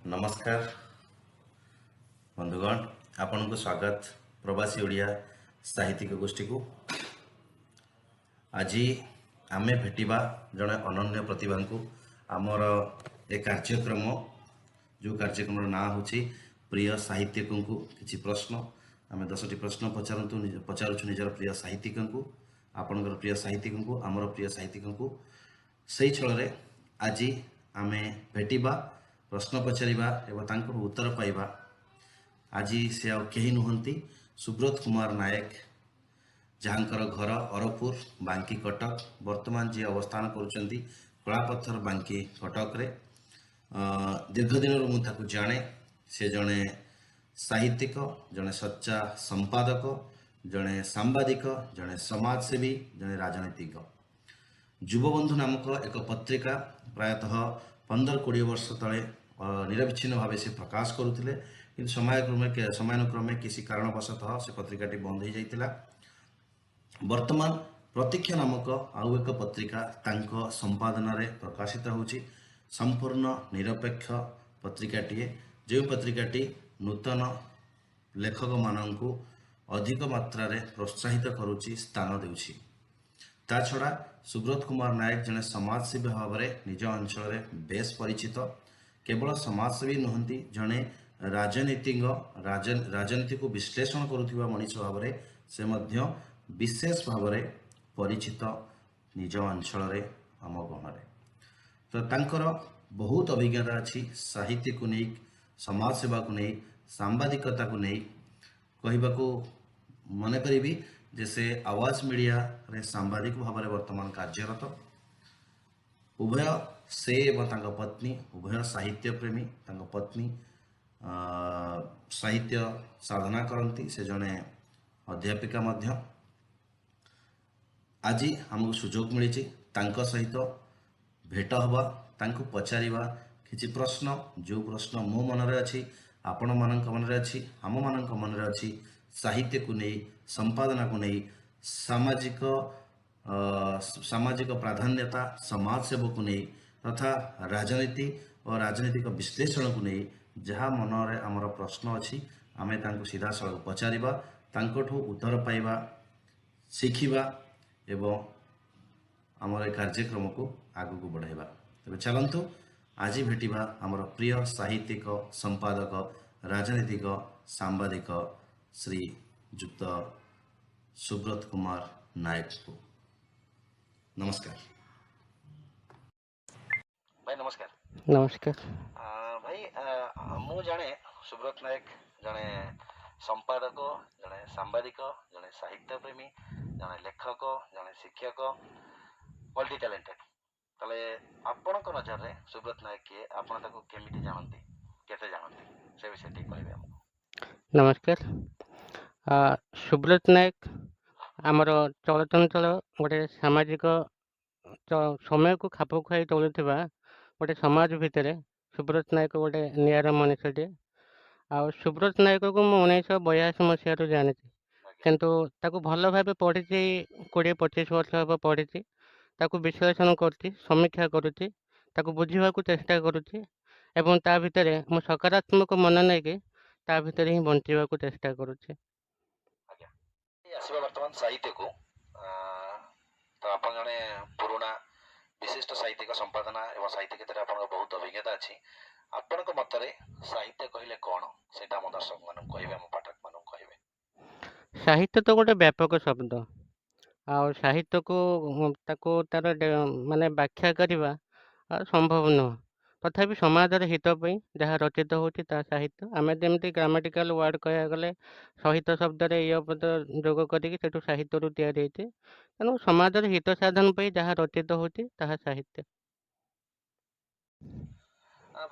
ନମସ୍କାର ବନ୍ଧୁଗଣ, ଆପଣଙ୍କୁ ସ୍ୱାଗତ ପ୍ରବାସୀ ଓଡ଼ିଆ ସାହିତ୍ୟିକ ଗୋଷ୍ଠୀକୁ। ଆଜି ଆମେ ଭେଟିବା ଜଣେ ଅନନ୍ୟ ପ୍ରତିଭାଙ୍କୁ। ଆମର ଏ କାର୍ଯ୍ୟକ୍ରମ, ଯେଉଁ କାର୍ଯ୍ୟକ୍ରମର ନାଁ ହେଉଛି ପ୍ରିୟ ସାହିତ୍ୟିକଙ୍କୁ କିଛି ପ୍ରଶ୍ନ। ଆମେ 10ଟି ପ୍ରଶ୍ନ ପଚାରୁଛୁ ନିଜର ପ୍ରିୟ ସାହିତ୍ୟିକଙ୍କୁ, ଆପଣଙ୍କର ପ୍ରିୟ ସାହିତ୍ୟିକଙ୍କୁ, ଆମର ପ୍ରିୟ ସାହିତ୍ୟିକଙ୍କୁ। ସେଇ ଛଳରେ ଆଜି ଆମେ ଭେଟିବା, ପ୍ରଶ୍ନ ପଚାରିବା ଏବଂ ତାଙ୍କଠୁ ଉତ୍ତର ପାଇବା। ଆଜି ସେ ଆଉ କେହି ନୁହନ୍ତି, ସୁବ୍ରତ କୁମାର ନାୟକ, ଯାହାଙ୍କର ଘର ଅରପୁର, ବାଙ୍କି, କଟକ। ବର୍ତ୍ତମାନ ଯିଏ ଅବସ୍ଥାନ କରୁଛନ୍ତି କଳାପଥର, ବାଙ୍କି, କଟକରେ। ଦୀର୍ଘ ଦିନରୁ ମୁଁ ତାକୁ ଜାଣେ। ସେ ଜଣେ ସାହିତ୍ୟିକ, ଜଣେ ସଚ୍ଚା ସମ୍ପାଦକ, ଜଣେ ସାମ୍ବାଦିକ, ଜଣେ ସମାଜସେବୀ, ଜଣେ ରାଜନୈତିକ। ଯୁବବନ୍ଧୁ ନାମକ ଏକ ପତ୍ରିକା ପ୍ରାୟତଃ 15-20 ବର୍ଷ ତଳେ ନିରବିଚ୍ଛିନ୍ନ ଭାବେ ସେ ପ୍ରକାଶ କରୁଥିଲେ, କିନ୍ତୁ ସମୟାନୁକ୍ରମେ କିଛି କାରଣବଶତଃ ସେ ପତ୍ରିକାଟି ବନ୍ଦ ହୋଇଯାଇଥିଲା। ବର୍ତ୍ତମାନ ପ୍ରତୀକ୍ଷା ନାମକ ଆଉ ଏକ ପତ୍ରିକା ତାଙ୍କ ସମ୍ପାଦନାରେ ପ୍ରକାଶିତ ହେଉଛି। ସମ୍ପୂର୍ଣ୍ଣ ନିରପେକ୍ଷ ପତ୍ରିକାଟିଏ, ଯେଉଁ ପତ୍ରିକାଟି ନୂତନ ଲେଖକମାନଙ୍କୁ ଅଧିକ ମାତ୍ରାରେ ପ୍ରୋତ୍ସାହିତ କରୁଛି, ସ୍ଥାନ ଦେଉଛି। ତା ଛଡ଼ା ସୁବ୍ରତ କୁମାର ନାୟକ ଜଣେ ସମାଜସେବୀ ଭାବରେ ନିଜ ଅଞ୍ଚଳରେ ବେଶ ପରିଚିତ। କେବଳ ସମାଜସେବୀ ନୁହନ୍ତି, ଜଣେ ରାଜନୀତିଜ୍ଞ, ରାଜନୀତିକୁ ବିଶ୍ଳେଷଣ କରୁଥିବା ମଣିଷ ଭାବରେ ସେ ମଧ୍ୟ ବିଶେଷ ଭାବରେ ପରିଚିତ ନିଜ ଅଞ୍ଚଳରେ, ଆମ ଗହଣରେ। ତ ତାଙ୍କର ବହୁତ ଅଭିଜ୍ଞତା ଅଛି ସାହିତ୍ୟକୁ ନେଇ, ସମାଜସେବାକୁ ନେଇ, ସାମ୍ବାଦିକତାକୁ ନେଇ। କହିବାକୁ ମନେ କରିବି ଯେ ସେ ଆୱାଜ ମିଡ଼ିଆରେ ସାମ୍ବାଦିକ ଭାବରେ ବର୍ତ୍ତମାନ କାର୍ଯ୍ୟରତ। ଉଭୟ ସେ ଏବଂ ତାଙ୍କ ପତ୍ନୀ ଉଭୟ ସାହିତ୍ୟ ପ୍ରେମୀ। ତାଙ୍କ ପତ୍ନୀ ସାହିତ୍ୟ ସାଧନା କରନ୍ତି, ସେ ଜଣେ ଅଧ୍ୟାପିକା ମଧ୍ୟ। ଆଜି ଆମକୁ ସୁଯୋଗ ମିଳିଛି ତାଙ୍କ ସହିତ ଭେଟ ହେବା, ତାଙ୍କୁ ପଚାରିବା କିଛି ପ୍ରଶ୍ନ, ଯେଉଁ ପ୍ରଶ୍ନ ମୋ ମନରେ ଅଛି, ଆପଣମାନଙ୍କ ମନରେ ଅଛି, ଆମମାନଙ୍କ ମନରେ ଅଛି, ସାହିତ୍ୟକୁ ନେଇ, ସମ୍ପାଦନାକୁ ନେଇ, ସାମାଜିକ ପ୍ରାଧାନ୍ୟତା, ସମାଜ ସେବାକୁ ନେଇ ତଥା ରାଜନୀତି ଓ ରାଜନୈତିକ ବିଶ୍ଳେଷଣକୁ ନେଇ ଯାହା ମନରେ ଆମର ପ୍ରଶ୍ନ ଅଛି, ଆମେ ତାଙ୍କୁ ସିଧାସଳଖ ପଚାରିବା, ତାଙ୍କଠୁ ଉତ୍ତର ପାଇବା, ଶିଖିବା ଏବଂ ଆମର ଏ କାର୍ଯ୍ୟକ୍ରମକୁ ଆଗକୁ ବଢ଼ାଇବା। ତେବେ ଚାଲନ୍ତୁ ଆଜି ଭେଟିବା ଆମର ପ୍ରିୟ ସାହିତ୍ୟିକ, ସମ୍ପାଦକ, ରାଜନୈତିକ, ସାମ୍ବାଦିକ ଶ୍ରୀ ଯୁକ୍ତ ସୁବ୍ରତ କୁମାର ନାୟକଙ୍କୁ। ନମସ୍କାର ଭାଇ, ନମସ୍କାର। ନମସ୍କାର। ଭାଇ, ମୁଁ ଜାଣେ ସୁବ୍ରତ ନାୟକ ଜଣେ ସମ୍ପାଦକ, ଜଣେ ସାମ୍ବାଦିକ, ଜଣେ ସାହିତ୍ୟ ପ୍ରେମୀ, ଜଣେ ଲେଖକ, ଜଣେ ଶିକ୍ଷକ, ମଲ୍ଟି ଟ୍ୟାଲେଣ୍ଟେଡ୍। ତାହେଲେ ଆପଣଙ୍କ ନଜରରେ ସୁବ୍ରତ ନାୟକ କିଏ? ଆପଣ ତାକୁ କେମିତି ଜାଣନ୍ତି, କେତେ ଜାଣନ୍ତି, ସେ ବିଷୟରେ ଟିକେ କହିବେ ଆମକୁ। ନମସ୍କାର। ସୁବ୍ରତ ନାୟକ ଆମର ଚଳଚଞ୍ଚଳ ଗୋଟେ ସାମାଜିକ ସମୟକୁ ଖାପ ଖୁଆଇ ଚଳୁଥିବା ଗୋଟେ ସମାଜ ଭିତରେ ସୁବ୍ରତ ନାୟକ ଗୋଟେ ନିଆରା ମଣିଷଟିଏ। ଆଉ ସୁବ୍ରତ ନାୟକକୁ ମୁଁ 1982 ମସିହାରୁ ଜାଣିଛି, କିନ୍ତୁ ତାକୁ ଭଲ ଭାବେ ପଢ଼ିଛି 20-25 ବର୍ଷ ହେବ ପଢ଼ିଛି। ତାକୁ ବିଶ୍ଳେଷଣ କରୁଛି, ସମୀକ୍ଷା କରୁଛି, ତାକୁ ବୁଝିବାକୁ ଚେଷ୍ଟା କରୁଛି ଏବଂ ତା ଭିତରେ ମୁଁ ସକାରାତ୍ମକ ମନ ନେଇକି ତା ଭିତରେ ହିଁ ବଞ୍ଚିବାକୁ ଚେଷ୍ଟା କରୁଛି। ଆଜ୍ଞା, ଆସିବା ବର୍ତ୍ତମାନ ସାହିତ୍ୟକୁ। ତ ଆପଣ ଜଣେ ପୁରୁଣା ବିଶିଷ୍ଟ ସାହିତ୍ୟିକ, ସମ୍ପାଦନା ଏବଂ ସାହିତ୍ୟ କ୍ଷେତ୍ରରେ ଆପଣଙ୍କ ବହୁତ ଅଭିଜ୍ଞତା ଅଛି। ଆପଣଙ୍କ ମତରେ ସାହିତ୍ୟ କହିଲେ କ'ଣ, ସେଇଟା ଆମ ଦର୍ଶକମାନଙ୍କୁ କହିବେ, ଆମ ପାଠକମାନଙ୍କୁ କହିବେ। ସାହିତ୍ୟ ତ ଗୋଟେ ବ୍ୟାପକ ଶବ୍ଦ, ଆଉ ସାହିତ୍ୟକୁ ତାକୁ ତାର ମାନେ ବ୍ୟାଖ୍ୟା କରିବା ସମ୍ଭବ ନୁହଁ। ତଥାପି ସମାଜର ହିତ ପାଇଁ ଯାହା ରଚିତ ହେଉଛି ତାହା ସାହିତ୍ୟ। ଆମେ ଯେମିତି ଗ୍ରାମାଟିକାଲ ୱାର୍ଡ଼ କହିବାକୁ ଗଲେ ସହିତ ଶବ୍ଦରେ ଇୟ ପଦ ଯୋଗ କରିକି ସେଠୁ ସାହିତ୍ୟରୁ ତିଆରି ହେଇଛି। ତେଣୁ ସମାଜର ହିତ ସାଧନ ପାଇଁ ଯାହା ରଚିତ ହେଉଛି ତାହା ସାହିତ୍ୟ।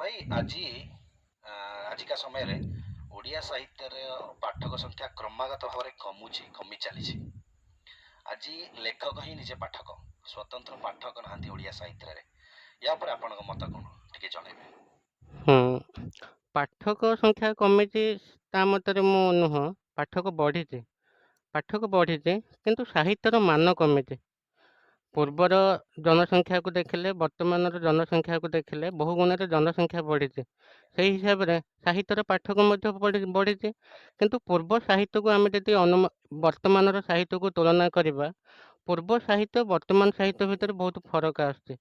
ଭାଇ, ଆଜିକା ସମୟରେ ଓଡ଼ିଆ ସାହିତ୍ୟର ପାଠକ ସଂଖ୍ୟା କ୍ରମାଗତ ଭାବରେ କମୁଛି, କମି ଚାଲିଛି। ଆଜି ଲେଖକ ହିଁ ନିଜେ ପାଠକ, ସ୍ୱତନ୍ତ୍ର ପାଠକ ନାହାନ୍ତି ଓଡ଼ିଆ ସାହିତ୍ୟରେ। ୟା ଉପରେ ଆପଣଙ୍କ ମତ କ'ଣ ଟିକେ ଜଣେଇବେ। ପାଠକ ସଂଖ୍ୟା କମିଛି ତା ମତରେ ମୁଁ ନୁହଁ, ପାଠକ ବଢ଼ିଛି। ପାଠକ ବଢ଼ିଛି କିନ୍ତୁ ସାହିତ୍ୟର ମାନ କମିଛି। ପୂର୍ବର ଜନସଂଖ୍ୟାକୁ ଦେଖିଲେ, ବର୍ତ୍ତମାନର ଜନସଂଖ୍ୟାକୁ ଦେଖିଲେ ବହୁ ଗୁଣରେ ଜନସଂଖ୍ୟା ବଢ଼ିଛି। ସେଇ ହିସାବରେ ସାହିତ୍ୟର ପାଠକ ମଧ୍ୟ ବଢ଼ିଛି। କିନ୍ତୁ ପୂର୍ବ ସାହିତ୍ୟକୁ ଆମେ ଯଦି ବର୍ତ୍ତମାନର ସାହିତ୍ୟକୁ ତୁଳନା କରିବା, ପୂର୍ବ ସାହିତ୍ୟ ବର୍ତ୍ତମାନ ସାହିତ୍ୟ ଭିତରେ ବହୁତ ଫରକ ଆସୁଛି।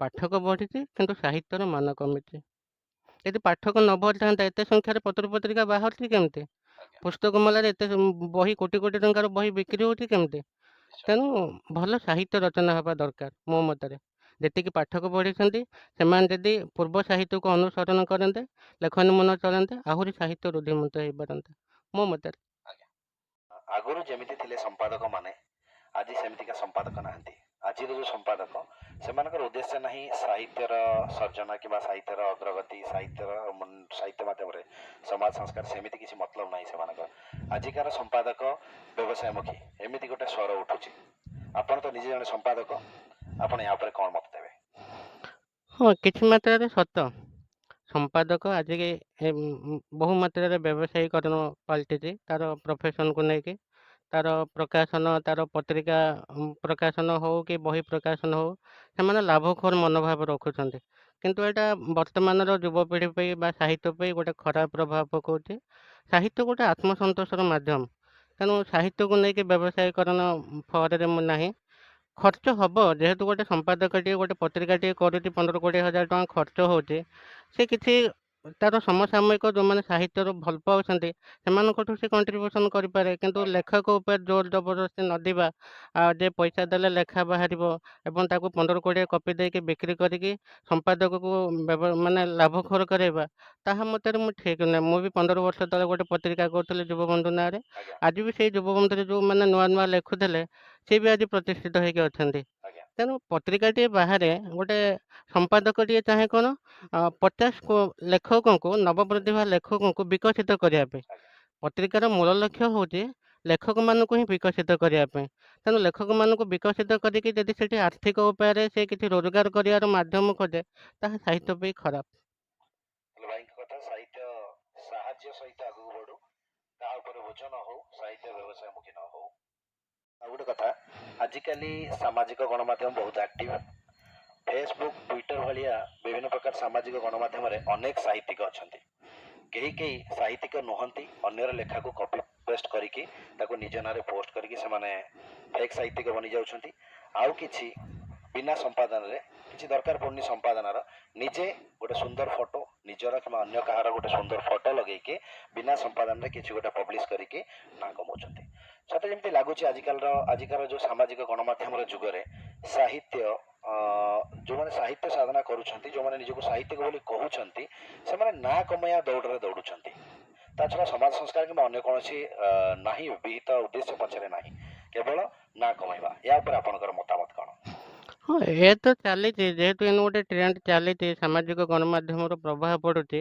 ପାଠକ ବଢ଼ିଛି କିନ୍ତୁ ସାହିତ୍ୟର ମାନ କମିଛି। ଯଦି ପାଠକ ନ ବଢ଼ିଥାନ୍ତା, ଏତେ ସଂଖ୍ୟାରେ ପତ୍ରପତ୍ରିକା ବାହାରୁଛି କେମିତି? ପୁସ୍ତକ ମେଳାରେ ଏତେ ବହି, କୋଟି କୋଟି ଟଙ୍କାର ବହି ବିକ୍ରି ହେଉଛି କେମିତି? ତେଣୁ ଭଲ ସାହିତ୍ୟ ରଚନା ହେବା ଦରକାର ମୋ ମତରେ। ଯେତିକି ପାଠକ ବଢ଼ିଛନ୍ତି, ସେମାନେ ଯଦି ପୂର୍ବ ସାହିତ୍ୟକୁ ଅନୁସରଣ କରନ୍ତେ, ଲେଖନୀ ମନ ଚଳାନ୍ତେ, ଆହୁରି ସାହିତ୍ୟ ରୁଦ୍ଧିମନ୍ତ ହେଇପାରନ୍ତା ମୋ ମତରେ। ଆଗରୁ ଯେମିତି ଥିଲେ ସମ୍ପାଦକମାନେ, ଆଜି ସେମିତିକା ସମ୍ପାଦକ ନାହାନ୍ତି। ଆଜିର ଯେଉଁ ସମ୍ପାଦକ, ସେମାନଙ୍କର ଉଦ୍ଦେଶ୍ୟ ନାହିଁ ସାହିତ୍ୟର ସର୍ଜନା କିମ୍ବା ସାହିତ୍ୟର ଅଗ୍ରଗତି, ସାହିତ୍ୟ ମାଧ୍ୟମରେ ସମାଜ ସଂସ୍କାର, ସେମିତି କିଛି ମତଲବ ନାହିଁ ସେମାନଙ୍କର। ଆଜିକାର ସମ୍ପାଦକ ବ୍ୟବସାୟମୁଖୀ, ଏମିତି ଗୋଟେ ସ୍ୱର ଉଠୁଛି। ଆପଣ ତ ନିଜେ ଜଣେ ସମ୍ପାଦକ, ଆପଣ ୟା ଉପରେ କ'ଣ ମତ ଦେବେ? ହଁ, କିଛି ମାତ୍ରାରେ ସତ। ସମ୍ପାଦକ ଆଜି ବହୁ ମାତ୍ରାରେ ବ୍ୟବସାୟୀକରଣ ପାଲଟିଛି ତାର ପ୍ରଫେସନକୁ ନେଇକି। ତାର ପ୍ରକାଶନ, ତାର ପତ୍ରିକା ପ୍ରକାଶନ ହଉ କି ବହି ପ୍ରକାଶନ ହଉ, ସେମାନେ ଲାଭଖୋର ମନୋଭାବ ରଖୁଛନ୍ତି। କିନ୍ତୁ ଏଇଟା ବର୍ତ୍ତମାନର ଯୁବପିଢ଼ି ପାଇଁ ବା ସାହିତ୍ୟ ପାଇଁ ଗୋଟେ ଖରାପ ପ୍ରଭାବ ପକାଉଛି। ସାହିତ୍ୟ ଗୋଟେ ଆତ୍ମସନ୍ତୋଷର ମାଧ୍ୟମ। ତେଣୁ ସାହିତ୍ୟକୁ ନେଇକି ବ୍ୟବସାୟୀକରଣ ଫରରେ ମୁଁ ନାହିଁ। ଖର୍ଚ୍ଚ ହବ, ଯେହେତୁ ଗୋଟେ ସମ୍ପାଦକଟିଏ ଗୋଟେ ପତ୍ରିକାଟିଏ କରୁଛି, 15-20 ହଜାର ଟଙ୍କା ଖର୍ଚ୍ଚ ହେଉଛି। ସେ କିଛି ତାର ସମସାମୟିକ ଯେଉଁମାନେ ସାହିତ୍ୟରୁ ଭଲ ପାଉଛନ୍ତି, ସେମାନଙ୍କଠୁ ସେ କଣ୍ଟ୍ରିବ୍ୟୁସନ୍ କରିପାରେ। କିନ୍ତୁ ଲେଖକ ଉପରେ ଜୋର ଜବରଦସ୍ତି ନଦିବା, ଆଉ ଯେ ପଇସା ଦେଲେ ଲେଖା ବାହାରିବ ଏବଂ ତାକୁ 15-20 କପି ଦେଇକି ବିକ୍ରି କରିକି ସମ୍ପାଦକକୁ ମାନେ ଲାଭଖୋର କରାଇବା, ତାହା ମତରେ ମୁଁ ଠିକ୍ ନୁହେଁ। ମୁଁ ବି 15 ବର୍ଷ ତଳେ ଗୋଟେ ପତ୍ରିକା କରୁଥିଲି ଯୁବବନ୍ଧୁ ନାଁରେ। ଆଜି ବି ସେଇ ଯୁବବନ୍ଧୁରେ ଯେଉଁମାନେ ନୂଆ ନୂଆ ଲେଖୁଥିଲେ, ସେ ବି ଆଜି ପ୍ରତିଷ୍ଠିତ ହେଇକି ଅଛନ୍ତି। ତେଣୁ ପତ୍ରିକାଟିଏ ବାହାରେ ଗୋଟେ ସମ୍ପାଦକଟିଏ ଚାହେଁ କ'ଣ 50 ଲେଖକଙ୍କୁ, ନବପ୍ରତିଭା ଲେଖକଙ୍କୁ ବିକଶିତ କରିବା ପାଇଁ। ପତ୍ରିକାର ମୂଳ ଲକ୍ଷ୍ୟ ହେଉଛି ଲେଖକମାନଙ୍କୁ ହିଁ ବିକଶିତ କରିବା ପାଇଁ। ତେଣୁ ଲେଖକମାନଙ୍କୁ ବିକଶିତ କରିକି ଯଦି ସେଠି ଆର୍ଥିକ ଉପାୟରେ ସେ କିଛି ରୋଜଗାର କରିବାର ମାଧ୍ୟମ ଖୋଜେ, ତାହା ସାହିତ୍ୟ ପାଇଁ ଖରାପ। ହେଲେ ଭାଇଙ୍କ କଥା, ସାହିତ୍ୟ ସାହାଯ୍ୟ ସହିତ ଆଗକୁ ବଢୁ, ତାହା ଉପରେ ବୋଝ ନ ହଉ, ସାହିତ୍ୟ ବ୍ୟବସାୟମୁଖୀ ନ ହଉ। ଆଉ ଗୋଟେ କଥା, ଆଜିକାଲି ସାମାଜିକ ଗଣମାଧ୍ୟମ ବହୁତ ଆକ୍ଟିଭ। ଫେସବୁକ୍, ଟ୍ୱିଟର ଭଳିଆ ବିଭିନ୍ନ ପ୍ରକାର ସାମାଜିକ ଗଣମାଧ୍ୟମରେ ଅନେକ ସାହିତ୍ୟିକ ଅଛନ୍ତି। କେହି କେହି ସାହିତ୍ୟିକ ନୁହନ୍ତି, ଅନ୍ୟର ଲେଖାକୁ କପି ପେଷ୍ଟ କରିକି ତାକୁ ନିଜ ନାଁରେ ପୋଷ୍ଟ କରିକି ସେମାନେ ଫେକ୍ ସାହିତ୍ୟିକ ବନିଯାଉଛନ୍ତି। ଆଉ କିଛି ବିନା ସମ୍ପାଦନାରେ, କିଛି ଦରକାର ପଡ଼ୁନି ସମ୍ପାଦନାର, ନିଜେ ଗୋଟେ ସୁନ୍ଦର ଫଟୋ ନିଜର କିମ୍ବା ଅନ୍ୟ କାହାର ଗୋଟେ ସୁନ୍ଦର ଫଟୋ ଲଗେଇକି ବିନା ସମ୍ପାଦନାରେ କିଛି ଗୋଟେ ପବ୍ଲିଶ କରିକି ନାଁ କମାଉଛନ୍ତି। ସତେ ଯେମିତି ଲାଗୁଛି ଆଜିକାର ଯେଉଁ ସାମାଜିକ ଗଣମାଧ୍ୟମର ଯୁଗରେ ସାହିତ୍ୟ, ଯେଉଁମାନେ ସାହିତ୍ୟ ସାଧନା କରୁଛନ୍ତି, ଯେଉଁମାନେ ନିଜକୁ ସାହିତ୍ୟିକ ବୋଲି କହୁଛନ୍ତି, ସେମାନେ ନାଁ କମେଇବା ଦୌଡ଼ରେ ଦୌଡ଼ୁଛନ୍ତି। ତା ଛଡ଼ା ସମାଜ ସଂସ୍କାର କିମ୍ବା ଅନ୍ୟ କୌଣସି ନାହିଁ, ବିହିତ ଉଦ୍ଦେଶ୍ୟ ପଛରେ ନାହିଁ, କେବଳ ନାଁ କମାଇବା। ୟା ଉପରେ ଆପଣଙ୍କର ମତାମତ କ'ଣ? ହଁ, ଏ ତ ଚାଲିଛି। ଯେହେତୁ ଏଇନୁ ଗୋଟେ ଟ୍ରେଣ୍ଡ ଚାଲିଛି, ସାମାଜିକ ଗଣମାଧ୍ୟମର ପ୍ରଭାବ ପଡ଼ୁଛି।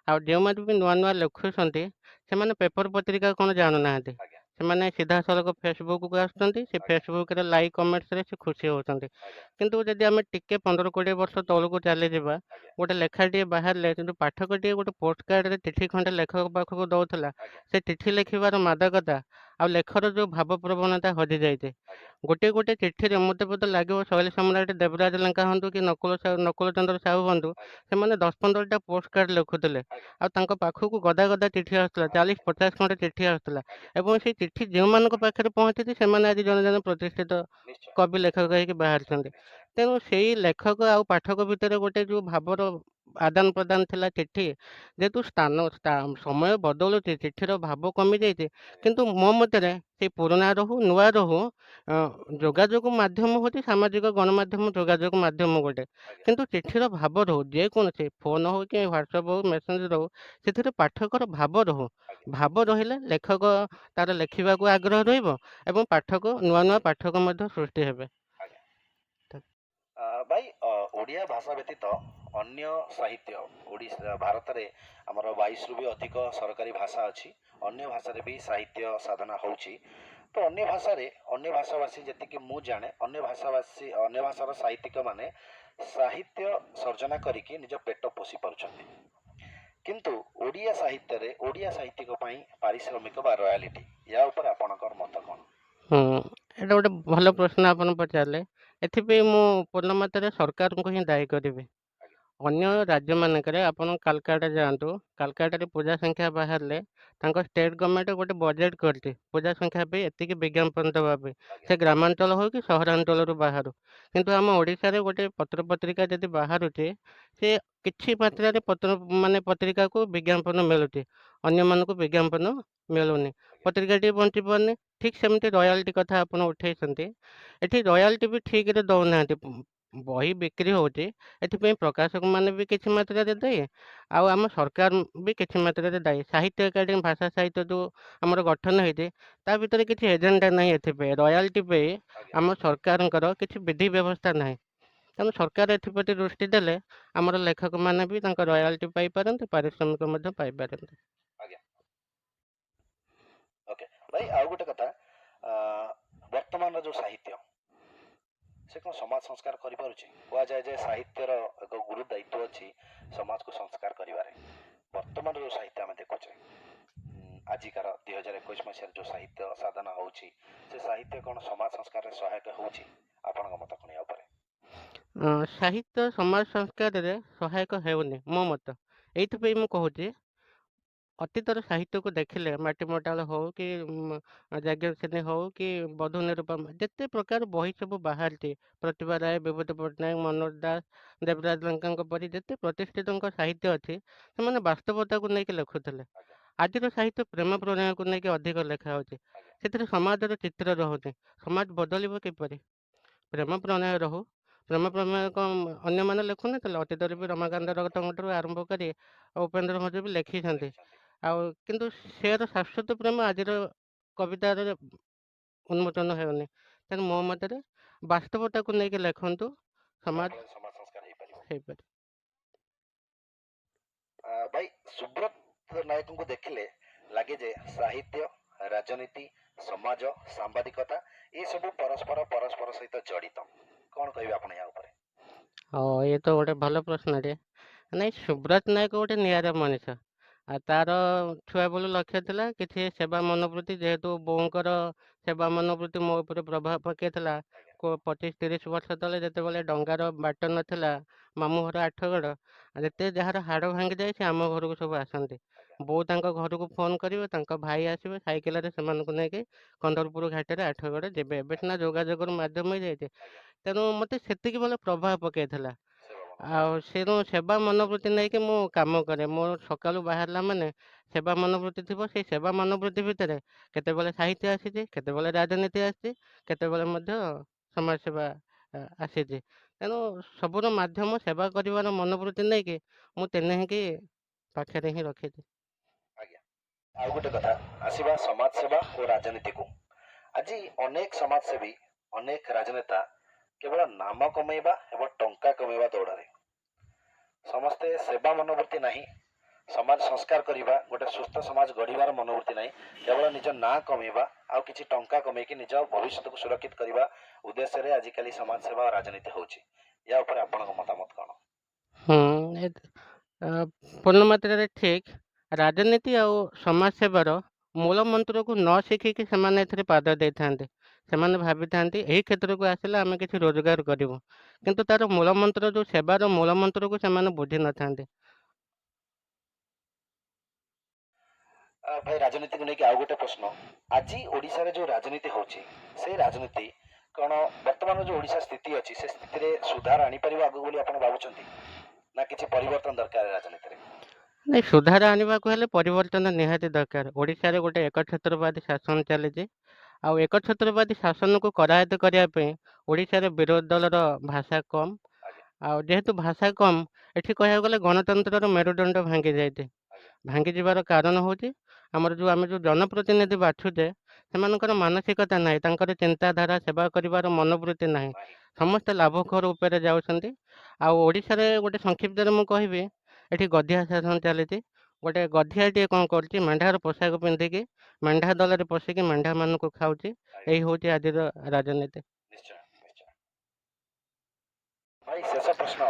ଆଉ ଯେଉଁମାନେ ବି ନୂଆ ନୂଆ ଲେଖୁଛନ୍ତି, ସେମାନେ ପେପର ପତ୍ରିକା କ'ଣ ଜାଣୁନାହାନ୍ତି। ସେମାନେ ସିଧାସଳଖ ଫେସବୁକକୁ ଆସୁଛନ୍ତି। ସେ ଫେସବୁକରେ ଲାଇକ୍ କମେଣ୍ଟସରେ ସେ ଖୁସି ହେଉଛନ୍ତି। କିନ୍ତୁ ଯଦି ଆମେ ଟିକେ 15-20 ବର୍ଷ ତଳକୁ ଚାଲିଯିବା, ଗୋଟେ ଲେଖାଟିଏ ବାହାରିଲେ କିନ୍ତୁ ପାଠକଟିଏ ଗୋଟେ ପୋଷ୍ଟ କାର୍ଡ଼ରେ ଚିଠି ଖଣ୍ଡେ ଲେଖକ ପାଖକୁ ଦେଉଥିଲା। ସେ ଚିଠି ଲେଖିବାର ମାଦକତା ଆଉ ଲେଖର ଯେଉଁ ଭାବପ୍ରବଣତା ହଜିଯାଇଛି। ଗୋଟିଏ ଗୋଟିଏ ଚିଠିରେ ମୋତେ ବୋଧେ ଲାଗିବ, ଶୈଳ ସମ୍ରାଟ ଦେବରାଜ ଲେଙ୍କା ହୁଅନ୍ତୁ କି ନକୁଳ ଚନ୍ଦ୍ର ସାହୁ ହୁଅନ୍ତୁ, ସେମାନେ 10-15ଟା ପୋଷ୍ଟ କାର୍ଡ଼ ଲେଖୁଥିଲେ ଆଉ ତାଙ୍କ ପାଖକୁ ଗଦା ଗଦା ଚିଠି ଆସୁଥିଲା, 40-50 ଖଣ୍ଡେ ଚିଠି ଆସୁଥିଲା। ଏବଂ ସେଇ ଚିଠି ଯେଉଁମାନଙ୍କ ପାଖରେ ପହଞ୍ଚିଛି, ସେମାନେ ଆଜି ଜଣେ ଜଣେ ପ୍ରତିଷ୍ଠିତ କବି ଲେଖକ ହେଇକି ବାହାରିଛନ୍ତି। ତେଣୁ ସେଇ ଲେଖକ ଆଉ ପାଠକ ଭିତରେ ଗୋଟେ ଯେଉଁ ଭାବର ଆଦାନ ପ୍ରଦାନ ଥିଲା ଚିଠି, ଯେହେତୁ ସ୍ଥାନ ସମୟ ବଦଳୁଛି, ଚିଠିର ଭାବ କମିଯାଇଛି। କିନ୍ତୁ ମୋ ମତରେ ସେଇ ପୁରୁଣା ରହୁ, ନୂଆ ରହୁ, ଯୋଗାଯୋଗ ମାଧ୍ୟମ ହେଉଛି ସାମାଜିକ ଗଣମାଧ୍ୟମ, ଯୋଗାଯୋଗ ମାଧ୍ୟମ ଗୋଟେ। କିନ୍ତୁ ଚିଠିର ଭାବ ରହୁ। ଯେକୌଣସି ଫୋନ୍ ହଉ କି ହ୍ୱାଟ୍ସଆପ୍ ହଉ, ମେସେଞ୍ଜର ହଉ, ସେଥିରେ ପାଠକର ଭାବ ରହୁ। ଭାବ ରହିଲେ ଲେଖକ ତାର ଲେଖିବାକୁ ଆଗ୍ରହ ରହିବ ଏବଂ ପାଠକ, ନୂଆ ନୂଆ ପାଠକ ମଧ୍ୟ ସୃଷ୍ଟି ହେବେ। ଭାଇ, ଓଡ଼ିଆ ଭାଷା ବ୍ୟତୀତ ଅନ୍ୟ ସାହିତ୍ୟ, ଓଡ଼ିଶା ଭାରତରେ ଆମର 22ରୁ ବି ଅଧିକ ସରକାରୀ ଭାଷା ଅଛି, ଅନ୍ୟ ଭାଷାରେ ବି ସାହିତ୍ୟ ସାଧନା ହେଉଛି। ତ ଅନ୍ୟ ଭାଷାରେ, ଅନ୍ୟ ଭାଷାଭାଷୀ, ଯେତିକି ମୁଁ ଜାଣେ, ଅନ୍ୟ ଭାଷାଭାଷୀ, ଅନ୍ୟ ଭାଷାର ସାହିତ୍ୟିକ ମାନେ ସାହିତ୍ୟ ସର୍ଜନା କରିକି ନିଜ ପେଟ ପୋଷି ପାରୁଛନ୍ତି। କିନ୍ତୁ ଓଡ଼ିଆ ସାହିତ୍ୟରେ ଓଡ଼ିଆ ସାହିତ୍ୟିକ ପାଇଁ ପାରିଶ୍ରମିକ ବା ରୟାଲିଟି, ୟା ଉପରେ ଆପଣଙ୍କର ମତ କ'ଣ? ହୁଁ, ଏଇଟା ଗୋଟେ ଭଲ ପ୍ରଶ୍ନ ଆପଣ ପଚାରିଲେ। ଏଥିପାଇଁ ମୁଁ ପୂର୍ଣ୍ଣ ମାତ୍ରାରେ ସରକାରଙ୍କୁ ହିଁ ଦାୟୀ କରିବି। ଅନ୍ୟ ରାଜ୍ୟମାନଙ୍କରେ ଆପଣ କାଲକାଟା ଯାଆନ୍ତୁ, କାଲକାଟାରେ ପୂଜା ସଂଖ୍ୟା ବାହାରିଲେ ତାଙ୍କ ଷ୍ଟେଟ୍ ଗଭର୍ଣ୍ଣମେଣ୍ଟ ଗୋଟେ ବଜେଟ୍ କରିଛି ପୂଜା ସଂଖ୍ୟା ପାଇଁ ଏତିକି ବିଜ୍ଞାପନ ଦେବା ପାଇଁ, ସେ ଗ୍ରାମାଞ୍ଚଳ ହେଉ କି ସହରାଞ୍ଚଳରୁ ବାହାରୁ। କିନ୍ତୁ ଆମ ଓଡ଼ିଶାରେ ଗୋଟେ ପତ୍ରପତ୍ରିକା ଯଦି ବାହାରୁଛି, ସେ କିଛି ମାତ୍ରାରେ ପତ୍ର ମାନେ ପତ୍ରିକାକୁ ବିଜ୍ଞାପନ ମିଳୁଛି, ଅନ୍ୟମାନଙ୍କୁ ବିଜ୍ଞାପନ ମିଳୁନି, ପତ୍ରିକାଟି ବଞ୍ଚି ପାରୁନି। ଠିକ୍ ସେମିତି ରୟାଲ୍ଟି କଥା ଆପଣ ଉଠେଇଛନ୍ତି, ଏଠି ରୟାଲ୍ଟି ବି ଠିକ୍ରେ ଦେଉନାହାନ୍ତି। ବହି ବିକ୍ରି ହେଉଛି, ଏଥିପାଇଁ ପ୍ରକାଶକମାନେ ବି କିଛି ମାତ୍ରାରେ ଦାୟୀ, ଆଉ ଆମ ସରକାର ବି କିଛି ମାତ୍ରାରେ ଦାୟୀ। ସାହିତ୍ୟ ଏକାଡେମୀ ଭାଷା ସାହିତ୍ୟ ଯେଉଁ ଆମର ଗଠନ ହେଇଛି, ତା ଭିତରେ କିଛି ଏଜେଣ୍ଡା ନାହିଁ। ଏଥିପାଇଁ ରୟାଲ୍ଟି ପାଇଁ ଆମ ସରକାରଙ୍କର କିଛି ବିଧି ବ୍ୟବସ୍ଥା ନାହିଁ। ତେଣୁ ସରକାର ଏଥିପ୍ରତି ଦୃଷ୍ଟି ଦେଲେ ଆମର ଲେଖକମାନେ ବି ତାଙ୍କ ରୟାଲ୍ଟି ପାଇପାରନ୍ତେ, ପାରିଶ୍ରମିକ ମଧ୍ୟ ପାଇପାରନ୍ତେ। ଆଜ୍ଞା, ଓକେ ଭାଇ, ଆଉ ଗୋଟେ କଥା, ବର୍ତ୍ତମାନର ଯେଉଁ ସାହିତ୍ୟ ସେ କ'ଣ ସମାଜ ସଂସ୍କାର କରିପାରୁଛି? କୁହାଯାଏ ଯେ ସାହିତ୍ୟର ଏକ ଗୁରୁ ଦାୟିତ୍ୱ ଅଛି ସମାଜକୁ ସଂସ୍କାର କରିବାରେ। ବର୍ତ୍ତମାନର ଯେଉଁ ସାହିତ୍ୟ ଆମେ ଦେଖୁଛେ, ଆଜିକାର 2021 ମସିହାରେ ଯେଉଁ ସାହିତ୍ୟ ସାଧନା ହେଉଛି, ସେ ସାହିତ୍ୟ କ'ଣ ସମାଜ ସଂସ୍କାରରେ ସହାୟକ ହେଉଛି? ଆପଣଙ୍କ ମତ କ'ଣ ୟା ଉପରେ? ସାହିତ୍ୟ ସମାଜ ସଂସ୍କାରରେ ସହାୟକ ହେଉନି ମୋ ମତ। ଏଇଥିପାଇଁ ମୁଁ କହୁଛି, ଅତୀତର ସାହିତ୍ୟକୁ ଦେଖିଲେ ମାଟି ମଟାଳ ହଉ କି ଯାଜ୍ଞସେନୀ ହଉ କି ବଧୂ ନିରୁପମା, ଯେତେ ପ୍ରକାର ବହି ସବୁ ବାହାରିଛି, ପ୍ରତିଭା ରାୟ, ବିଭୂତି ପଟ୍ଟନାୟକ, ମନୋଜ ଦାସ, ଦେବରାଜ ଲେଙ୍କାଙ୍କ ପରି ଯେତେ ପ୍ରତିଷ୍ଠିତଙ୍କ ସାହିତ୍ୟ ଅଛି, ସେମାନେ ବାସ୍ତବତାକୁ ନେଇକି ଲେଖୁଥିଲେ। ଆଜିର ସାହିତ୍ୟ ପ୍ରେମ ପ୍ରଣୟକୁ ନେଇକି ଅଧିକ ଲେଖା ହେଉଛି, ସେଥିରେ ସମାଜର ଚିତ୍ର ରହୁନି। ସମାଜ ବଦଳିବ କିପରି? ପ୍ରେମ ପ୍ରଣୟ ରହୁ। ପ୍ରେମ ପ୍ରଣୟ କ'ଣ ଅନ୍ୟମାନେ ଲେଖୁନଥିଲେ? ଅତୀତରେ ବି ରମାକାନ୍ତ ରଥଙ୍କଠାରୁ ଆରମ୍ଭ କରି ଉପେନ୍ଦ୍ର ଭଞ୍ଜ ବି ଲେଖିଛନ୍ତି। ଆଉ କିନ୍ତୁ ସେର ଶାଶ୍ୱତ ପ୍ରେମ ଆଜିର କବିତାରେ ଉନ୍ମୋଚନ ହେଉନି। ତେଣୁ ମୋ ମତରେ ବାସ୍ତବତାକୁ ନେଇକି ଲେଖନ୍ତୁ, ସମାଜ ସମାଜ ସଂସ୍କାର ହେଇପାରିବ, ହେଇପାରିବ। ଭାଇ, ସୁବ୍ରତ ନାୟକଙ୍କୁ ଦେଖିଲେ ଲାଗେ ଯେ ସାହିତ୍ୟ, ରାଜନୀତି, ସମାଜ, ସାମ୍ବାଦିକତା ଏସବୁ ପରସ୍ପର ପରସ୍ପର ସହିତ ଜଡ଼ିତ। କ'ଣ କହିବେ ଆପଣ ୟା ଉପରେ? ହଁ, ଇଏ ତ ଗୋଟେ ଭଲ ପ୍ରଶ୍ନଟିଏ। ନାଇଁ, ସୁବ୍ରତ ନାୟକ ଗୋଟେ ନିଆରା ମଣିଷ। ଆଉ ତାର ଛୁଆବେଳୁ ଲକ୍ଷ୍ୟ ଥିଲା କିଛି ସେବା ମନୋବୃତ୍ତି। ଯେହେତୁ ବୋଉଙ୍କର ସେବା ମନୋବୃତ୍ତି ମୋ ଉପରେ ପ୍ରଭାବ ପକାଇଥିଲା, 25-30 ବର୍ଷ ତଳେ ଯେତେବେଳେ ଡଙ୍ଗାର ବାଟ ନଥିଲା, ମାମୁଁ ଘର ଆଠଗଡ଼, ଯେତେ ଯାହାର ହାଡ଼ ଭାଙ୍ଗିଯାଏ ସେ ଆମ ଘରକୁ ସବୁ ଆସନ୍ତି। ବୋଉ ତାଙ୍କ ଘରକୁ ଫୋନ୍ କରିବେ, ତାଙ୍କ ଭାଇ ଆସିବେ ସାଇକେଲରେ ସେମାନଙ୍କୁ ନେଇକି କନ୍ଦରପୁର ଘାଟରେ ଆଠଗଡ଼ ଯିବେ। ଏବେ ସିନା ଯୋଗାଯୋଗର ମାଧ୍ୟମ ହେଇଯାଇଛି। ତେଣୁ ମୋତେ ସେତିକି ବେଳେ ପ୍ରଭାବ ପକାଇଥିଲା, ଆଉ ତେଣୁ ସେବା ମନୋବୃତ୍ତି ନେଇକି ମୁଁ କାମ କରେ। ମୋ ସକାଳୁ ବାହାରିଲା ମାନେ ସେବା ମନୋବୃତ୍ତି ଥିବ। ସେଇ ସେବା ମନୋବୃତ୍ତି ଭିତରେ କେତେବେଳେ ସାହିତ୍ୟ ଆସିଛି, କେତେବେଳେ ରାଜନୀତି ଆସିଛି, କେତେବେଳେ ମଧ୍ୟ ସମାଜସେବା ଆସିଛି। ତେଣୁ ସବୁର ମାଧ୍ୟମ ସେବା କରିବାର ମନୋବୃତ୍ତି ନେଇକି ମୁଁ ତେନେହିଁକି ପାଖରେ ହିଁ ରଖିଛି। ଆଜ୍ଞା, ଆଉ ଗୋଟେ କଥା, ଆସିବା ସମାଜସେବା ଓ ରାଜନୀତିକୁ। ଆଜି ଅନେକ ସମାଜସେବୀ, ଅନେକ ରାଜନେତା କେବଳ ନାମ କମେଇବା ଏବଂ ଟଙ୍କା କମେଇବା ଦୌଡ଼ରେ ସମସ୍ତେ। ସେବା ମନୋବୃତ୍ତି ନାହିଁ, ସମାଜ ସଂସ୍କାର କରିବା, ଗୋଟେ ସୁସ୍ଥ ସମାଜ ଗଢ଼ିବାର ମନୋବୃତ୍ତି ନାହିଁ। କେବଳ ନିଜ ନାଁ କମେଇବା ଆଉ କିଛି ଟଙ୍କା କମେଇକି ନିଜ ଭବିଷ୍ୟତକୁ ସୁରକ୍ଷିତ କରିବା ଉଦ୍ଦେଶ୍ୟରେ ଆଜିକାଲି ସମାଜ ସେବା ଓ ରାଜନୀତି ହେଉଛି। ୟା ଉପରେ ଆପଣଙ୍କ ମତାମତ କ'ଣ? ପୂର୍ଣ୍ଣ ମାତ୍ରାରେ ଠିକ୍। ରାଜନୀତି ଆଉ ସମାଜ ସେବାର ମୂଳ ମନ୍ତ୍ରକୁ ନ ଶିଖିକି ସେମାନେ ଏଥିରେ ପାଦ ଦେଇଥାନ୍ତି। ସେମାନେ ଭାବିଥାନ୍ତି ଏହି କ୍ଷେତ୍ରକୁ ଆସିଲେ ଆମେ କିଛି ରୋଜଗାର କରିବୁ, କିନ୍ତୁ ତାର ମୂଳ ମନ୍ତ୍ର ଯେଉଁ ସେବାର ମୂଳ ମନ୍ତ୍ରକୁ ସେମାନେ ବୁଝିନଥାନ୍ତି। ଭାଇ, ରାଜନୀତିକୁ ନେଇକି ଆଉ ଗୋଟେ ପ୍ରଶ୍ନ। ଆଜି ଓଡ଼ିଶାରେ ଯେଉଁ ରାଜନୀତି ହେଉଛି, ସେଇ ରାଜନୀତି କ'ଣ ବର୍ତ୍ତମାନର ଯେଉଁ ଓଡ଼ିଶା ସ୍ଥିତି ଅଛି ସେ ସ୍ଥିତିରେ ସୁଧାର ଆଣିପାରିବ ଆଗକୁ ବୋଲି ଆପଣ ଭାବୁଛନ୍ତି, ନା କିଛି ପରିବର୍ତ୍ତନ ଦରକାର ରାଜନୀତିରେ? ନାଇଁ, ସୁଧାର ଆଣିବାକୁ ହେଲେ ପରିବର୍ତ୍ତନ ନିହାତି ଦରକାର। ଓଡ଼ିଶାରେ ଗୋଟେ ଏକଛତ୍ରବାଦୀ ଶାସନ ଚାଲିଛି, ଆଉ ଏକଛତ୍ରବାଦୀ ଶାସନକୁ କରାୟତ୍ତ କରିବା ପାଇଁ ଓଡ଼ିଶାରେ ବିରୋଧୀ ଦଳର ଭାଷା କମ୍। ଆଉ ଯେହେତୁ ଭାଷା କମ୍, ଏଠି କହିବାକୁ ଗଲେ ଗଣତନ୍ତ୍ରର ମେରୁଦଣ୍ଡ ଭାଙ୍ଗି ଯାଇଛି। ଭାଙ୍ଗିଯିବାର କାରଣ ହେଉଛି ଆମର ଯେଉଁ ଆମେ ଯେଉଁ ଜନପ୍ରତିନିଧି ବାଛୁଛେ, ସେମାନଙ୍କର ମାନସିକତା ନାହିଁ, ତାଙ୍କର ଚିନ୍ତାଧାରା, ସେବା କରିବାର ମନୋବୃତ୍ତି ନାହିଁ। ସମସ୍ତେ ଲାଭଖୋର ଉପରେ ଯାଉଛନ୍ତି। ଆଉ ଓଡ଼ିଶାରେ ଗୋଟେ ସଂକ୍ଷିପ୍ତରେ ମୁଁ କହିବି, ଏଠି ଗଧିଆ ଶାସନ ଚାଲିଛି। ଗୋଟେ ଗଧିଆଟିଏ କ'ଣ କରୁଛି, ମେଣ୍ଢାର ପୋଷାକ ପିନ୍ଧିକି ମେଣ୍ଢା ଦଳରେ ପଶିକି ମେଣ୍ଢାମାନଙ୍କୁ ଖାଉଛି। ଏଇ ହେଉଛି ଆଜିର ରାଜନୀତି। ନିଶ୍ଚୟ ନିଶ୍ଚୟ। ଭାଇ, ଶେଷ ପ୍ରଶ୍ନ।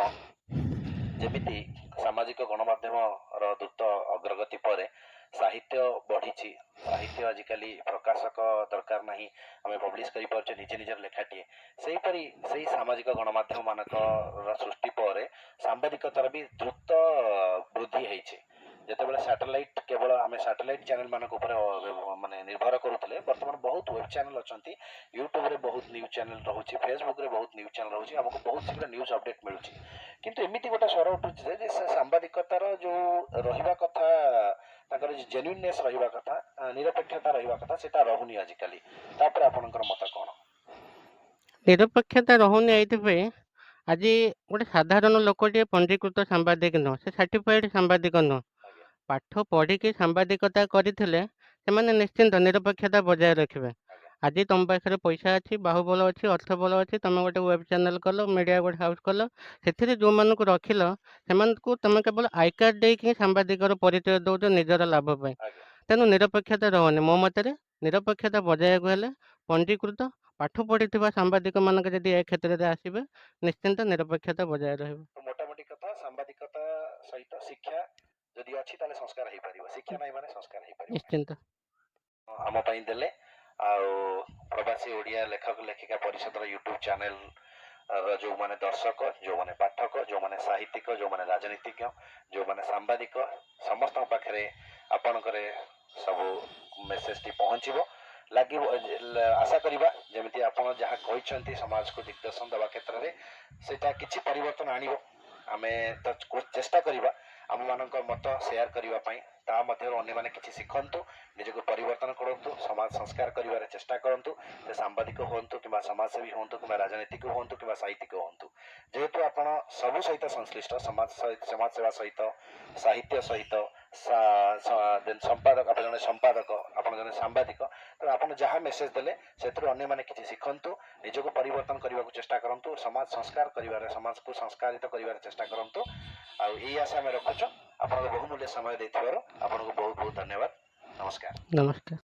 ଯେମିତି ସାମାଜିକ ଗଣମାଧ୍ୟମର ଦ୍ରୁତ ଅଗ୍ରଗତି ପରେ ସାହିତ୍ୟ ବଢ଼ିଛି, ସାହିତ୍ୟ ଆଜିକାଲି ପ୍ରକାଶକ ଦରକାର ନାହିଁ, ଆମେ ପବ୍ଲିଶ କରିପାରୁଛେ ନିଜେ ନିଜର ଲେଖାଟିଏ, ସେହିପରି ସେଇ ସାମାଜିକ ଗଣମାଧ୍ୟମ ମାନଙ୍କର ସୃଷ୍ଟି ପରେ ସାମ୍ବାଦିକତାର ବି ଦ୍ରୁତ ବୃଦ୍ଧି ହେଇଛି। ଯେତେବେଳେ ସାଟେଲାଇଟ୍, କେବଳ ଆମେ ସାଟେଲାଇଟ୍ ଚ୍ୟାନେଲ୍ ମାନଙ୍କ ଉପରେ ମାନେ ନିର୍ଭର କରୁଥିଲେ, ବର୍ତ୍ତମାନ ବହୁତ ୱେବ୍ ଚ୍ୟାନେଲ୍ ଅଛନ୍ତି, ୟୁଟ୍ୟୁବରେ ବହୁତ ନ୍ୟୁଜ୍ ଚ୍ୟାନେଲ୍ ରହୁଛି, ଫେସବୁକ୍ରେ ବହୁତ ନ୍ୟୁଜ୍ ଚ୍ୟାନେଲ୍ ରହୁଛି, ଆମକୁ ବହୁତ ଶୀଘ୍ର ନ୍ୟୁଜ୍ ଅପଡେଟ୍ ମିଳୁଛି। କିନ୍ତୁ ଏମିତି ଗୋଟେ ସ୍ୱର ଉଠୁଛି ଯେ ସେ ସାମ୍ବାଦିକତାର ଯେଉଁ ରହିବା କଥା, ତାଙ୍କର ଜେନ୍ୟୁନନେସ୍ ରହିବା କଥା, ନିରପେକ୍ଷତା ରହିବା କଥା, ସେଟା ରହୁନି ଆଜିକାଲି। ତାପରେ ଆପଣଙ୍କର ମତ କ'ଣ? ନିରପେକ୍ଷତା ରହୁନି ଏଇଥିପାଇଁ, ଆଜି ଗୋଟେ ସାଧାରଣ ଲୋକଟିଏ ପଞ୍ଜୀକୃତ ସାମ୍ବାଦିକ ନୁହଁ, ସେ ସାର୍ଟିଫାଇଡ୍ ସାମ୍ବାଦିକ ନୁହଁ। ପାଠ ପଢ଼ିକି ସାମ୍ବାଦିକତା କରିଥିଲେ ସେମାନେ ନିଶ୍ଚିନ୍ତ ନିରପେକ୍ଷତା ବଜାୟ ରଖିବେ। ଆଜି ତମ ପାଖରେ ପଇସା ଅଛି, ବାହୁବଳ ଅଛି, ଅର୍ଥବଳ ଅଛି, ତମେ ଗୋଟେ ୱେବ୍ ଚ୍ୟାନେଲ୍ କଲ, ମିଡ଼ିଆ ଗୋଟେ ହାଉସ୍ କଲ, ସେଥିରେ ଯେଉଁମାନଙ୍କୁ ରଖିଲ ସେମାନଙ୍କୁ ତମେ କେବଳ I card ଦେଇକି ହିଁ ସାମ୍ବାଦିକର ପରିଚୟ ଦେଉଛ ନିଜର ଲାଭ ପାଇଁ। ତେଣୁ ନିରପେକ୍ଷତା ରହୁନି। ମୋ ମତରେ ନିରପେକ୍ଷତା ବଜାୟକୁ ହେଲେ ପଞ୍ଜୀକୃତ ପାଠ ପଢ଼ିଥିବା ସାମ୍ବାଦିକମାନଙ୍କ ଯଦି ଏ କ୍ଷେତ୍ରରେ ଆସିବେ, ନିଶ୍ଚିନ୍ତ ନିରପେକ୍ଷତା ବଜାୟ ରହିବ। ତ ମୋଟାମୋଟି କଥା, ସାମ୍ବାଦିକତା ସହିତ ଶିକ୍ଷା ଯଦି ଅଛି ତାହେଲେ ସଂସ୍କାର ହେଇପାରିବ, ଶିକ୍ଷା ନାହିଁ ମାନେ ସଂସ୍କାର ହେଇପାରିବ। ନିଶ୍ଚିନ୍ତ। ଆମ ପାଇଁ ଦେଲେ। ଆଉ ପ୍ରବାସୀ ଓଡ଼ିଆ ଲେଖକ ଲେଖିକା ପରିଷଦର ୟୁଟ୍ୟୁବ୍ ଚ୍ୟାନେଲ୍ ର ଯେଉଁମାନେ ଦର୍ଶକ, ଯେଉଁମାନେ ପାଠକ, ଯେଉଁମାନେ ସାହିତ୍ୟିକ, ଯେଉଁମାନେ ରାଜନୀତିଜ୍ଞ, ଯେଉଁମାନେ ସାମ୍ବାଦିକ, ସମସ୍ତଙ୍କ ପାଖରେ ଆପଣଙ୍କର ସବୁ ମେସେଜଟି ପହଞ୍ଚିବ ଲାଗିବ। ଆଶା କରିବା ଯେମିତି ଆପଣ ଯାହା କହିଛନ୍ତି ସମାଜକୁ ଦିଗ୍ଦର୍ଶନ ଦେବା କ୍ଷେତ୍ରରେ ସେଇଟା କିଛି ପରିବର୍ତ୍ତନ ଆଣିବ। ଆମେ ତ ଚେଷ୍ଟା କରିବା ଆମମାନଙ୍କ ମତ ସେୟାର କରିବା ପାଇଁ, ତା ମଧ୍ୟରୁ ଅନ୍ୟମାନେ କିଛି ଶିଖନ୍ତୁ, ନିଜକୁ ପରିବର୍ତ୍ତନ କରନ୍ତୁ, ସମାଜ ସଂସ୍କାର କରିବାରେ ଚେଷ୍ଟା କରନ୍ତୁ। ସେ ସାମ୍ବାଦିକ ହୁଅନ୍ତୁ କିମ୍ବା ସମାଜସେବୀ ହୁଅନ୍ତୁ କିମ୍ବା ରାଜନୀତିକ ହୁଅନ୍ତୁ କିମ୍ବା ସାହିତ୍ୟିକ ହୁଅନ୍ତୁ, ଯେହେତୁ ଆପଣ ସବୁ ସହିତ ସଂଶ୍ଳିଷ୍ଟ, ସମାଜ ସହିତ, ସମାଜ ସେବା ସହିତ, ସାହିତ୍ୟ ସହିତ, ସମ୍ପାଦକ, ଆପଣ ଜଣେ ସମ୍ପାଦକ, ଆପଣ ଜଣେ ସାମ୍ବାଦିକ, ତେଣୁ ଆପଣ ଯାହା ମେସେଜ ଦେଲେ ସେଥିରୁ ଅନ୍ୟମାନେ କିଛି ଶିଖନ୍ତୁ, ନିଜକୁ ପରିବର୍ତ୍ତନ କରିବାକୁ ଚେଷ୍ଟା କରନ୍ତୁ, ସମାଜ ସଂସ୍କାର କରିବାରେ, ସମାଜକୁ ସଂସ୍କାରିତ କରିବାରେ ଚେଷ୍ଟା କରନ୍ତୁ, ଆଉ ଏଇ ଆଶା ଆମେ ରଖୁଛୁ। ଆପଣଙ୍କ ବହୁମୂଲ୍ୟ ସମୟ ଦେଇଥିବାରୁ ଆପଣଙ୍କୁ ବହୁତ ବହୁତ ଧନ୍ୟବାଦ। ନମସ୍କାର। ନମସ୍କାର।